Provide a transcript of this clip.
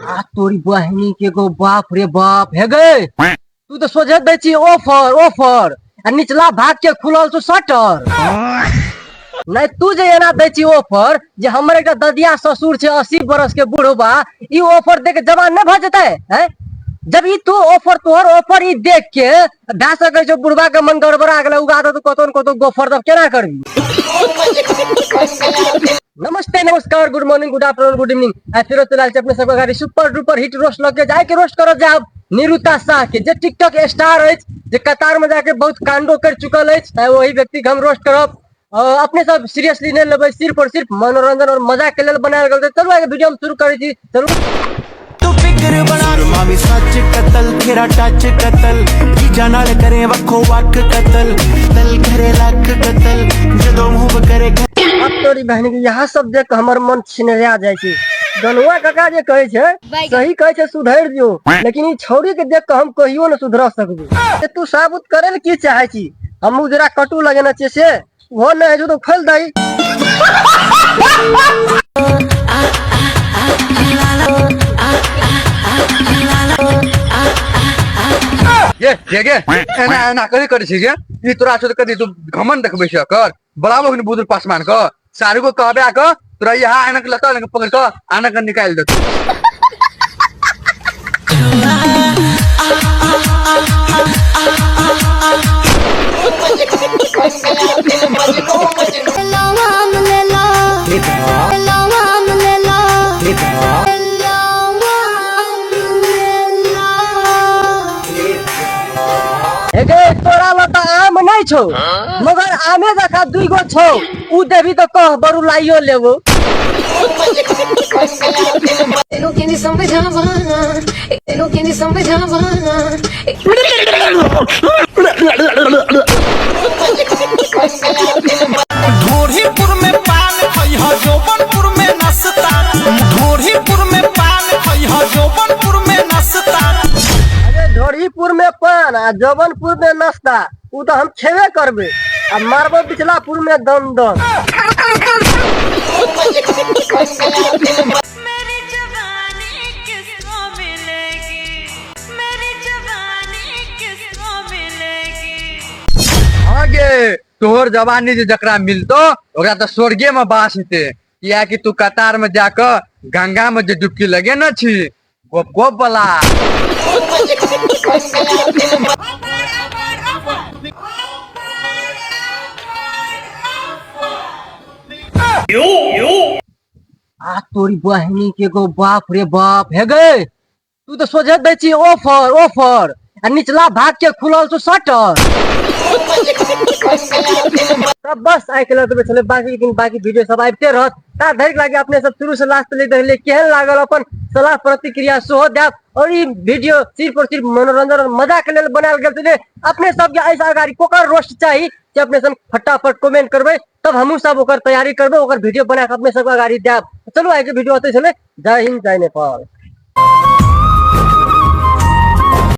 आ तोरी बहिनी के गो, बाप रे बाप। हे गे, तू तो सोझे दै छी ऑफर ऑफर आ निचला भाग के खुलल छौ शटर। नहीं, तू जे एना दै छी ऑफर जे हमर एकटा ददिया ससुर छै 80 बरस के बुढ़बा, ई ऑफर देख के जवान नहीं भऽ जेतै हैं? जब ई तू ऑफर, तोहर ऑफर ई देख के भए सकै छौ बुढ़बा के मन गड़बड़ा गेलै, उगा दे कतौ न कतौ गोफर, तब केना करबी? नमस्ते, नमस्कार, good morning, good afternoon, good evening. आइ फेरो चलि आयल छी अपने सबके गाड़ी सुपर डुपर हिट रोस्ट लऽ के। जाय के रोस्ट करब जायब निरुता शाह के, जे टिकटॉक स्टार अछि, जे कतार में जाके बहुत कांडो कर चुकल अछि। तऽ वही व्यक्ति के हम रोस्ट करब। अपने सब सीरियसली नहि लेबै, सिर्फ और सिर्फ मनोरंजन और मजा के लेल बनायल गेल छै। चलू, आइ के वीडियो हम शुरू करै छी, चलू। ਤੂੰ ਫਿਕਰ ਬਣਾ ਸੁਰਮਾ ਵੀ ਸੱਚ ਕਤਲ, ਤੇਰਾ ਟੱਚ ਕਤਲ, ਜੀਜਾ ਨਾਲ ਕਰੇ ਵੱਖੋ ਵੱਖ ਕਤਲ, ਦਿਲ ਕਰੇ ਲੱਖ ਕਤਲ ਜਦੋਂ ਮੂਵ ਕਰੇ। अब तोरी बहन के यहाँ सब देख के हमर मन छिनरिया जाइ छै। गनुआ काका जे कहै छै सही कहै छै, सुधरि जो, लेकिन ई छौड़ी के देख के हम कहियो न सुधर सकबै। ए, तू साबुत करे ले की चाहे छी? हम उजरा कटू लगेने छियै से ओहो नहि होइ छौ तऽ खोलि दही। ये ये गे, एना एना कथी करै छी गे? ई तोरा छौ तऽ कथी तू घमंड देखबै छै? एकर बराबर कनि बुजुर्ग पासमान के सारू को कहबे आ कऽ तोरा यहाँ आनक लता पकड़ कऽ आनक निकालि देतौ। हे गे, तोरा लग तऽ आम नहि छौ, मगर आमे जकाँ दुई गो छौ, उ देबी तऽ कह बरू लाइयो लेबो। ਤੈਨੂੰ ਕਿੰਜ ਸਮਝਾਵਾਂ, ਤੈਨੂੰ ਕਿੰਜ ਸਮਝਾਵਾਂ। ढोरीपुर में पान खइह, जोबनपुर में नाश्ता। ढोरीपुर में पान खइह, जोबनपुर में नाश्ता। अरे, ढोरीपुर में पान आ जौबनपुर में नाश्ता, उ तऽ हम खेबे करबै आ मारबो बिचलापुर में दम दम। मेरी जवानी किसको मिलेगी, मेरी जवानी किसको मिलेगी? हाँ गे, तोहर जवानी जे जकरा मिलतो ओकरा तऽ स्वर्गे में बास हेतै, कियाकि तू कतार में जाकऽ गंगा में जे डुबकी लगे न छी गोप गोप वाला। आ तोरी बहिनी के गो, बाप रे बाप। हे गे, तू तऽ सोझे दै छी ऑफर ऑफर आ निचला भाग के खुलल छौ शटर। तब बस आइ के लेल छलै, बाकी दिन बाकी वीडियो सब आबिते रहत। ता धरि लागे अपने सब शुरू से लास्ट तक देखलियै, केहन लागल अपन सलाह प्रतिक्रिया सेहो देब। और ई वीडियो सिर्फ और सिर्फ मनोरंजन और मजा के लेल बनायल गेल छलै। अपने सबके एहिसँ अगाड़ी कोकर रोस्ट चाही से अपने सब फटाफट कमेंट करबै, तब हमहूँ सब ओकर तैयारी करबै, ओकर वीडियो बना के अपने सबके अगाड़ी देब। चलू, आइ के वीडियो ओतै छलै। जय हिंद, जय नेपाल।